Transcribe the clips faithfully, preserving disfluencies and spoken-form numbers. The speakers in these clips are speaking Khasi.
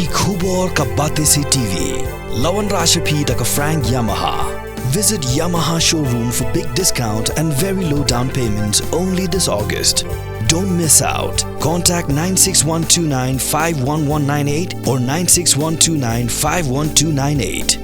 Ki khubor ka Batesi T V. La wanrah sha phi da ka Frank Yamaha. Visit Yamaha showroom for big discount and very low down payment only this August. Don't miss out. Contact nine six one two nine five one one nine eight or nine six one two nine five one two nine eight.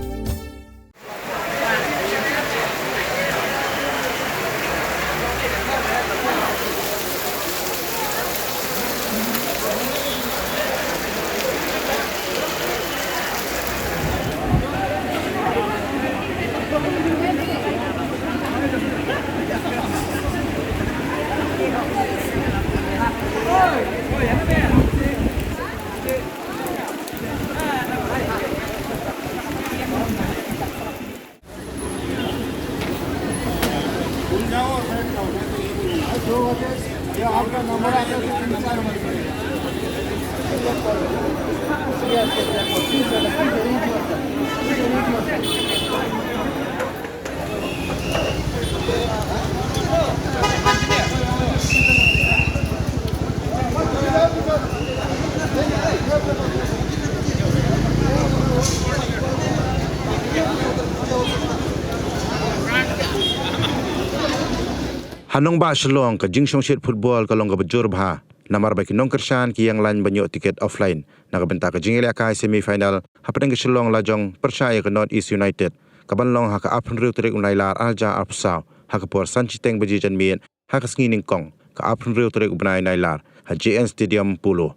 Ha nongbah Shillong, ka jingshongshit football ka long kaba jur bha namar ba ki nongkyrshan ki ïeng lain ban ïoh tiket offline na ka bynta ka jingïalehkai semi final hapdeng ka Shillong Lajong pyrshah ïa ka North East United, kaban long ha ka arphew hynriew tarik u Nailar arhajar arphew saw ha ka por san shiteng baje janmiet ha ka sngi nyngkong, ka arphew hynriew tarik u bnai Nailar, ha J N Stadium, Polo.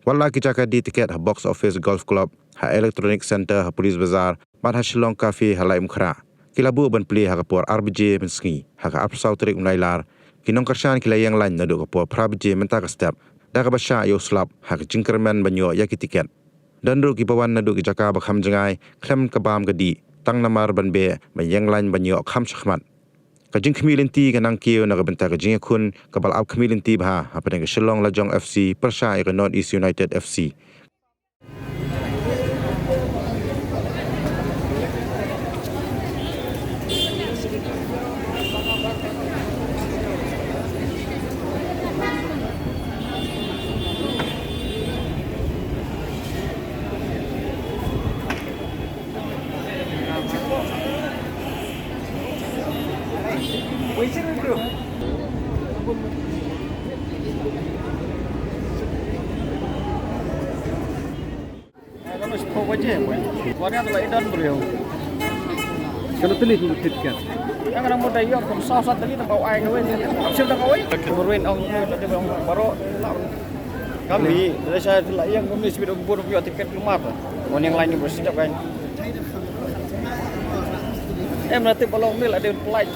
Wat la ki jaka die tiket ha Box Office Golf Club, ha Electronic Centre ha Police Bazar bad ha Shillong Cafe ha Laitumkhrah, ki la buh ban plie ha ka por ar baje mynsngi ha ka arphew saw tarik u Nailar. Ki nongkyrshan ki la ïeng lain naduh ka por phra baje mynta ka step, da kaba shah ïa u slap ha ka jingkyrmen ban ïoh ïa ki tiket. Don ruh kiba wan naduh ki jaka ba kham jngai khlem ka bam ka dih, tang namar ban beh ban ïeng lain ban ïoh kham shakhmat. Ka jingkhmih lynti ka nang kiew na ka bynta ka jingïakhun kaba la ap khmih lynti bha hapdeng ka Shillong Lajong F C pyrshah ïa ka North East United F C. Kano tylli ki tiket? Kami, dei sa tylli tang ba ai kawei. Option tang kawei. Baroh, la, kami, dei sa la ïeng kumne sibit bun ïoh tiket lumar. Wan ïeng lain ni bersih kan. Em, na tip ba long ni la dei pynlait.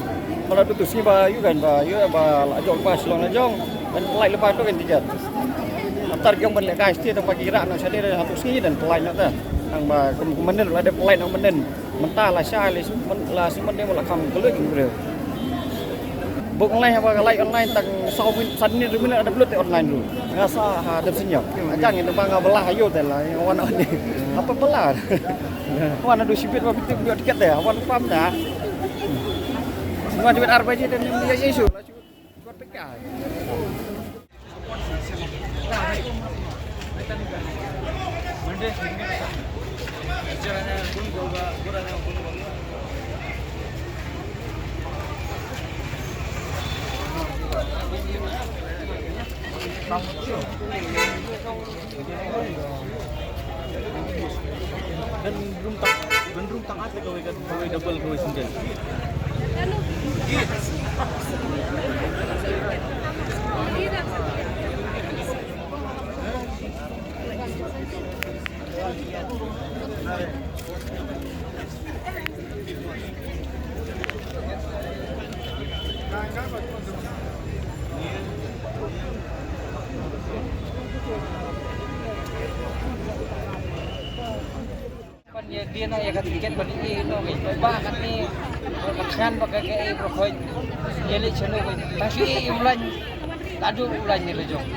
Ba la duh tu sngi ba ïoh kan, ba ïoh ba la jong ba Shillong la jong. Ban pynlait lypa tu kan tiket. Nangta ki ong ban lehkai stet tang ba ki rah na sha dei ha tu sngi ban pynlait na ta. Tang ba kum, kum mynnin la dei pynlait na mynnin. Mynta la shai la symon, la symon dei la kham kylluid ki briew. Book online haba ka lait online tang saw min, san minit, hynriew minit la dep lut te online ruh. Nga sa ha dep sñiaw. Nga jang ïa ba nga bylla ha ïew te la ïa wan wan. Haba bylla. Wan naduh shibit ba phi tip ïoh tiket te. Wan pam ta. Nga jibit ar baje te ym ïa issue. Nga jibit peka. Don room tang, don room tang ate kawei, kawei double, kawei single. Ban ïa dien ïa ka tiket ban ïa ïa no ngi ba katne ba kan ba ka ka ei ba khoi ïa leit shano ba ta shi ïa u lain la du u lain ïa la jong.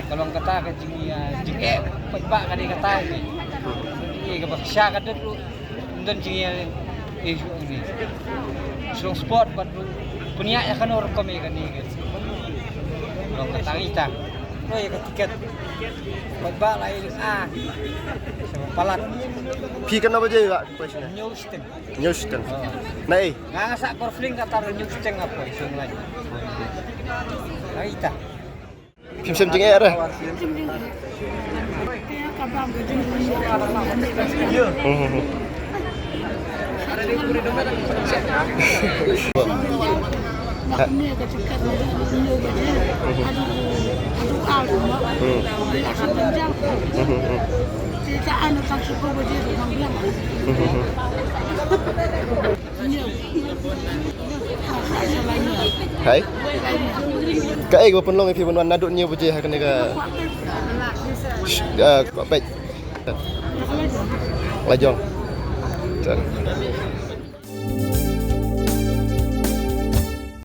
Ka long kata ka jing ïa jing eh ba ka dei kata ïa ka ba sha ka dei ruh ym don jing ïa ïa shu ngi. Shu long sport bad ruh pynïaid ïa kano rukom ïa kane ka long kata ïa ta. Oi, ka tiket. Ba la i a. Palat. Phi katno baje ba phi poi shane? New Sting. New Sting. Na ei? Nga nga sa korfling kata New Sting apa isung lai. Ai ta. Phim shem jingeh re. Hai. Kaei ba pynlong ïa phi ban wan naduh hynñiew baje ha kane ka, ah, ka peit. La jong. Sorry.